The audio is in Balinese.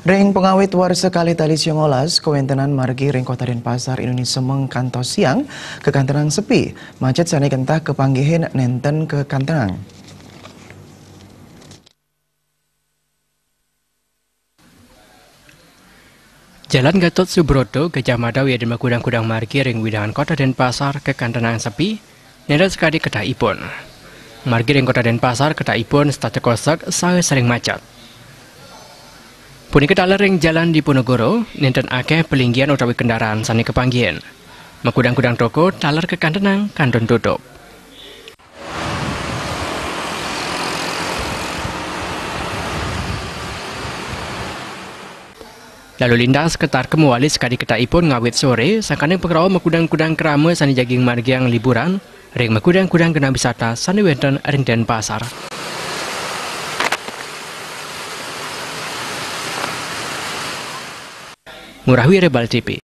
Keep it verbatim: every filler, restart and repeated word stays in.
Ring pangawit warsa kalih tali sia ngolas, kawéntenan margi ring Kota Denpasar Indonesia Semeng kantos siang, kakantenang sepi. Macet sané gentah kapanggihin nénten kakantenang. Jalan Gatot Subroto, Gajah Mada wiadin makudang-kudang margi ring wewidangan Kota Denpasar kakantenang sepi, nénten sakadi ketahipun. Margi ring Kota Denpasar ketahipun setata kosek saha sering macet. Punika taler ring Jalan Diponegoro, nénten akéh palinggihan utawi kendaraan sané kapanggihin. Makudang-kudang toko taler kakantenang kantun tutup. Lalu lintas katarka mawali sakadi ketahipun ngawit soré, sangkaning pangrawa makudang-kudang krama sané jagi ngamargiang liburan ring makudang-kudang genah wisata sané wénten ring Denpasar. Ngurah Wira, Bali T V.